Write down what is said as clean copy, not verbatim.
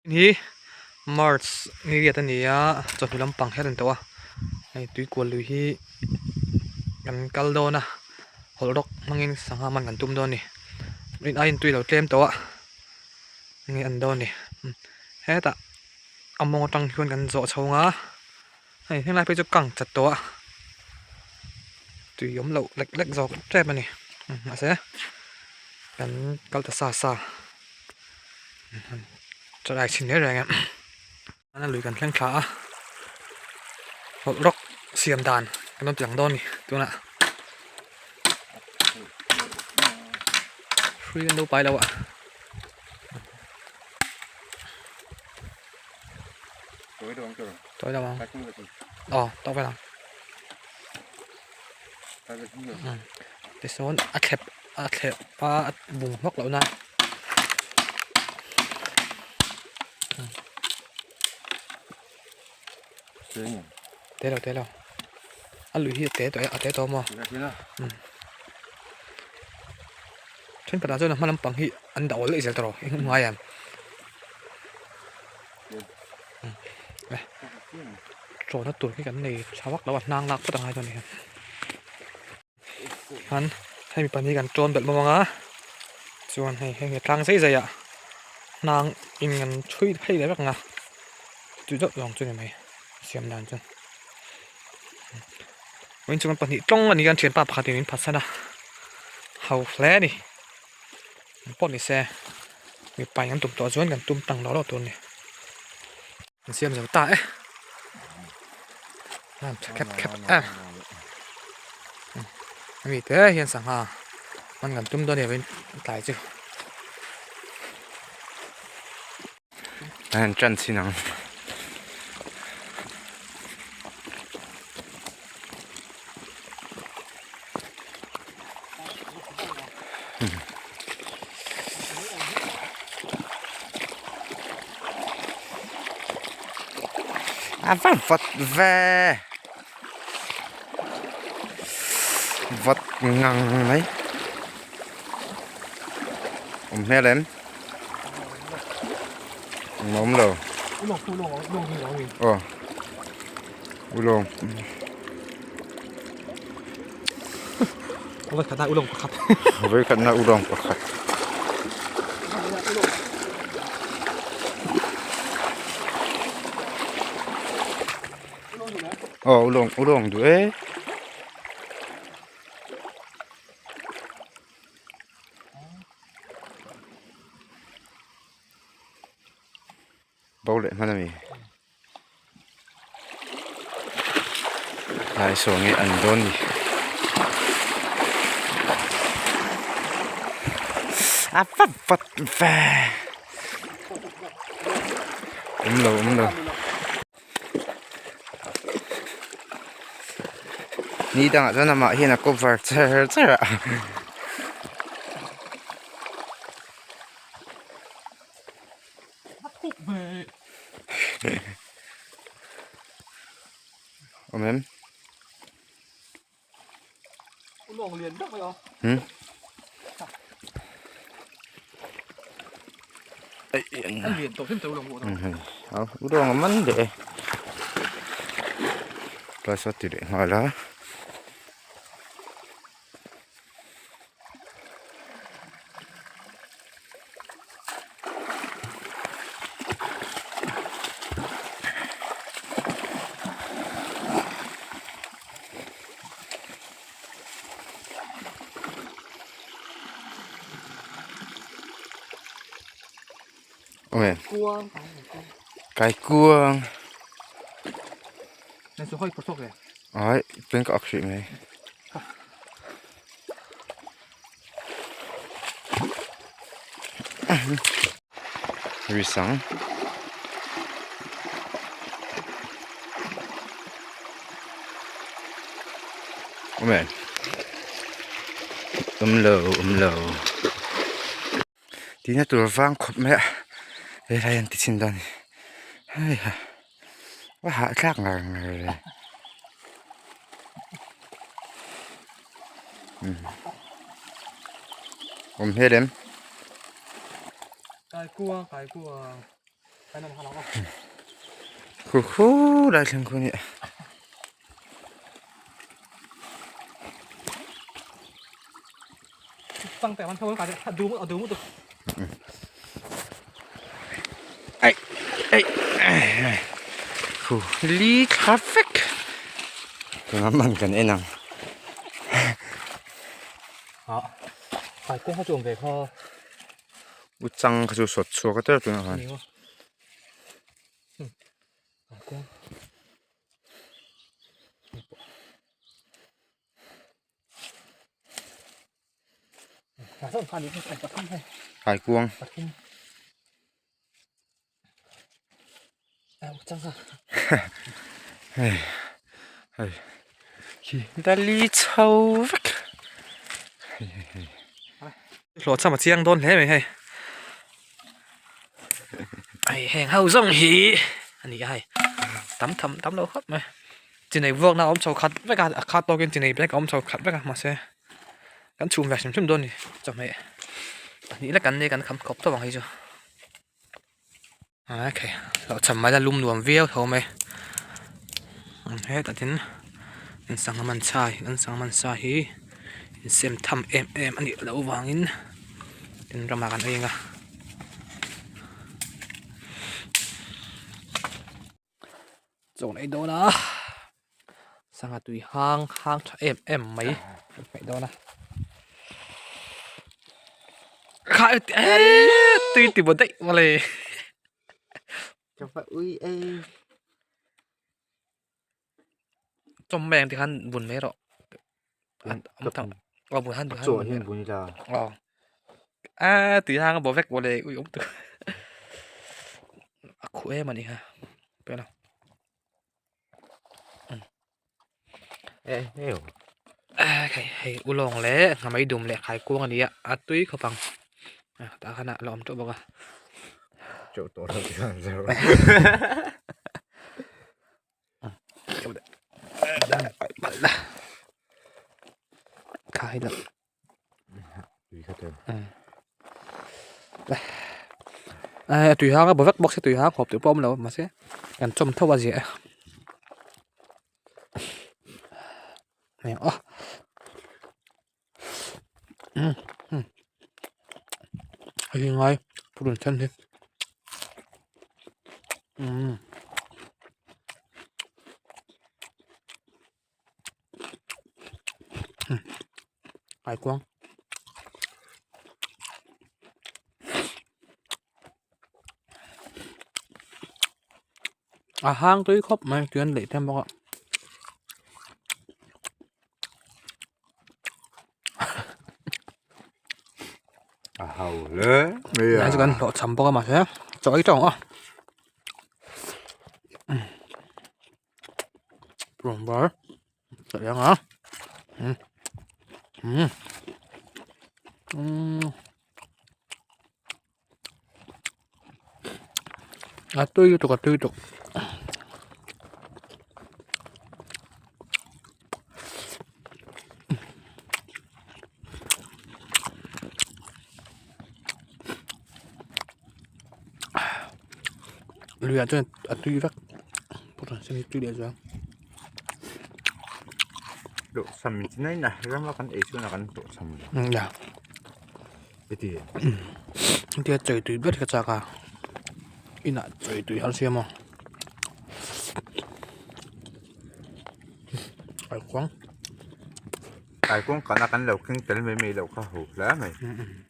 Hi March ni riat a ni a chawhnu lampang hian a ni tawh a hei tuikual lui hi kan kal dawn a hawlh rawk hmangin sangha man kan tum dawn a ni rin aiin tui a lo tlem tawh a enge an dawn ni hetah a mawng atang hian kan zawh chho ang a hei henglai phei chu kang chat tawh a tui awm loh lek lek zawk tep a ni mahse kan kal ta sa sa. Chaw chhin reng reng e a lui kan thleng thla a hawlh rawk siam dan kan rawn ti lang dawn a ni tunah hrui an lo pai lo a. Tawi lo ang aw tawk vel ang tisawn a thlep a thlep a bung hlawk loh nan. Te lo te lo a lui hi a te tawh e a te tawh maw thenkhatah chuan a hma lampang hi an dah awl daih zel tawh eng ngai em tawna tur hi kan nei tha vak lo a hnang lak phawt a ngai dawn a ni han hemi pahnih kan tawn belh bawk ang a chuan hei heng hi tlang zai zai ah hnang in an chhui phei leh vek ang a chu deuh zawng chu ni mai siam dan chu vawiin chu kan pahnih tawng a ni a thianpa pakhat in min phatsan a ho hle a ni pawh ni se mipa in an tum tawh chuan kan tum tang lo lo tur a ni. An siam zo ta e. An tha khep khep em. Hemi te hian sangha man kan tum dawn nia tlai chu. An tan chin ang. A va vawt ve vawt ngang mai awm hmel em awm lo aw ulawng Vawikhatna ulawng pakhat aw ulawng ulawng duh e bo leh hman a mi. Tlai saw nge an dawn ni a vat vat ve awm lo awm lo ni dangah chuan amah hian a cover char char a. Awm em? Hmm? Ulawng a man leh e. Tlai saw ti leh nghal a. Kaikuang. Ai, pen ka ak hrih mai. Risang. Awm em? Awm lo, awm lo. Tihna tur vang khawp mai a, helai an ti chhin dawn a ni. Heiha, a hahthlak ngar ngar e. Awm hmel em? Kaikua, kaikua. Khu khu lai thleng khu nia. Ai ai ai khu li thla vek. Tunah man kan en ang. U chang kha chu sawt chhuak a tel tunah khan. Kaikuang. Hei hei khi dali chho vek hei hei hei hlawh cham a chiang dawn hle mai hei hei heng ho zawng hi a ni a hei tam tham tam lo khawp mai chinei vuakna a awm chho khat vek a a khat tawkin chinei bag a awm chho khat vek a mahse kan chhum ve hrim hrim dawn a ni chawhmeh pahnih lek an nia kan kham khawp tawp ang hei chu. Okay, lo cham mai la lum nuam viau tho mai. Hetah tin an sangha man sa an sangha man sa hi insem tham em em a nih loh vangin tin ramah kan ei ang a. Chaw kan ei dawn a, sangha tui hang hang tha em em mai kan hmeh dawn a. Kha eee tui ti maw daih mawle. Chawm mai ang tikhan bun mai rawh. Aw bun han Chaw hian bun ila. Aw. A tui hang a bo vek mawle ui awm tur. A khuh em a ni kha. Pela. Hei ulawng leh hnamei dum leh khai kuang a ni a a tui khawp ang tah khan a la awm teuh bawk a. Khai lo. A tui hang a bo vek bawk se tui hang khawp tih pawh a awm lo mahse kan chawm tho a ziah e. Hei hi ngai purun sen hi. Kaikuang. A hang tui khawp mai tui an leih them bawk a. A hau hle mai a. Nai chu kan hlawh cham bawk a mahse chaw ei tawng a. Prawn bar ka eng a umm umm a tui lutuk a tui lutuk. Lui ah chuan a tui vek pawh sen hi tui leh zual. Hlawh chham chi nai na rama kan ei chuan a kan hlawh chham lo. Ya. Heti. Hetia chawi tui ber ka chak a inah chawi tui har sia maw. Kaikuang. Kaikuang kana kan lo keng tel mai mai loh kha ho hle mai.